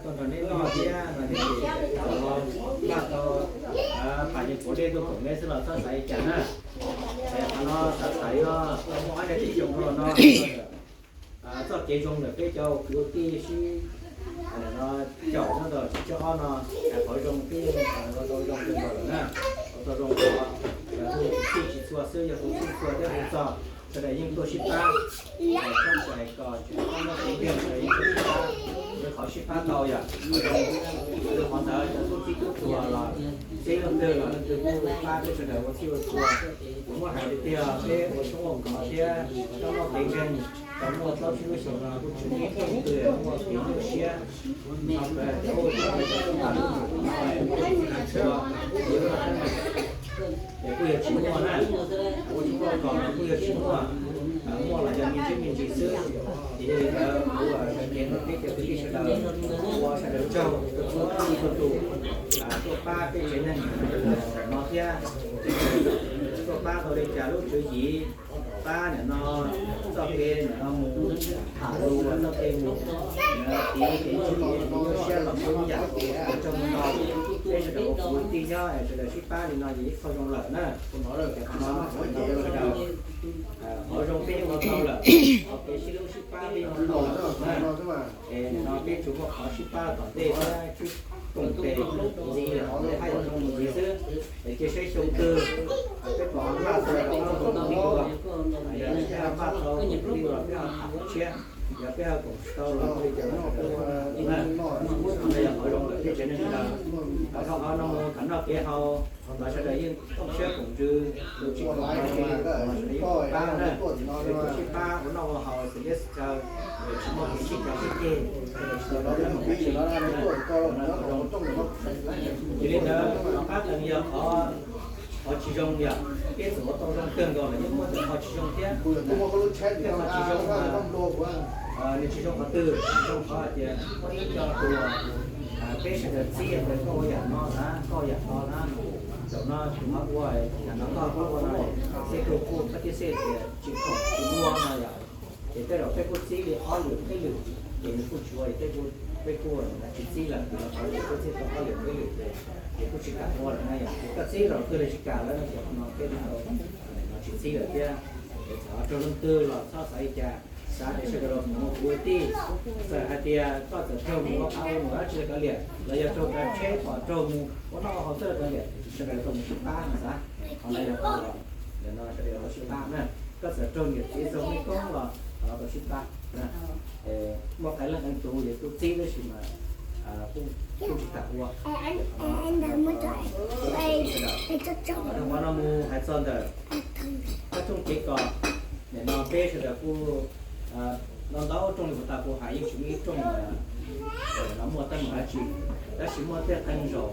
Tuaj nrog neb noj thiab no thiab ces npaj tau pam yeej puav dej tuaj koom neb xwb los txhob xav li cas na. Qhov no xav xav li no, muaj ob cov tib zoo no, txoj kev zoo ntawm peb cov kwv tij sib caum nyob rau tsib caug ob no, qhov zoo peb yeej ua tau zoo kawg nkaus lawm na. Ua tau zoo qhov yog hu txhij tsis txhua xwb, yog hu txhij txhua thiab hu txog sawv daws yeej tuaj sib pab. Txhob xav kom tsis muaj kev nkeeg, sawv daws yeej tuaj sib pab, yog qhov sib pab tau yom. Qhov ntawd cov tub txib tub txhua los txib leej twg los leej twg kuj pab peb sawv daws ua txhij ua txhua. Kuv muab hais tiag tiag, peb ua tshoob ua kos thiab txhob muaj kev nkeeg, tau muaj plaub tsib lub xyoos no kuj tsis muaj ib tug twg muaj kev nyuaj siab. Es kuj yog tsis muaj na, ua tshoob ua kos los kuj yog tsis muaj, muaj los yog me ntsis me ntsis xwb. Ces yog li ntawd kuv hais kiag rau peb cov kwv tij sawv daws, ua sawv daws tsaug rau txhua tus tuaj pab peb tsev neeg no thiab. Tuaj pab tau li cas lub tswv yim, pab nim no txoj kev nim no mus tham lus, txoj kev mus tiv kev ntsib kev nyuaj siab los kuj yam ua tsaug ntau. Peb sawv daws ua kwv tij nyob es sawv daws sib pab li no ces ib qho zoo lawm na. Qhov no sawv daws, qhov zoo peb yeej ua tau lawm, qhov kev sib hlub sib pab peb yeej ua tau lawm na. Es nim no peb tsuas muaj qhov sib pab tom ntej thiab sib koom tes ntxiv, haj yam zoo mus ntxiv xwb. Es cia saib xyoo twg peb pom npaj tau, yog peb npaj tau kwv tij los peb ho tham tshiab, yog peb ho koom tsis tau los peb cia li, qhov no yog qhov zoo lawm peb tsev neeg sawv daws. Dhau qhov no mus tham noj kev haus los sawv daws yeej tooj siab koom ntsws, tus tsis koom los sawv daws yeej pab na. Peb kuj sib pab ua noj ua haus xwb, tsis muaj kev sib cav sib ceg, sawv daws tsis tau Ces li ntawd qhov qab tees yog qhov tsis zoo yom, peb txawm ua tau zoo kawg nkaus los yeej muaj tej qhov tsis zoo thiab. Tej qhov tsis zoo, nws tsis zoo qhov twg, tsis zoo qhov hais tias muaj ib co tus, peb sawv daws txib tias koj ua yam no na, koj ua yam no na, zaum no tus no ua yam no, koj ua no, seb koj kuj koj thiaj seb tias tsis khoom tsis muaj no yom. Ces tej zaum peb kuj txib li ob lwm peb lwm, ces nws kuj tsis ua, peb kuj tsis txib lawm, peb txib tau ob lwm peb lwm ces, ces kuj tsis kam ua lawm na yom. Ces koj txib zaum twg los tsis kam lawm no ces qhov no peb tsis txib lawm thiab. Ces txawm raug leej twg los txhob xav li cas, xav tias sawv daws los mus ua kwv ua tij, txawm hais tias koj txawm raug mus ua phav ua num dab tsi los kav liam, los yog raug kav tsheb pom raug mus ua noj ua haus xwb los kav liam, sawv daws tau mus sib pab no xav. Qhov no yog qhov, no sawv daws tau sib pab na. Koj txawm raug niam txiv txog me koob los los tau sib pab. Muaj qee leej qee tus yog kuj txib tab sis mas kuj tsis kam ua. Qhov no mus hais txog ntawm qab rooj kev kos, nim no peb sawv daws kuj, no ntau rooj li puas tas kuv hais yeej tsis muaj ib rooj no muaj teeb meem dab tsi, tab sis muaj tej qee zaum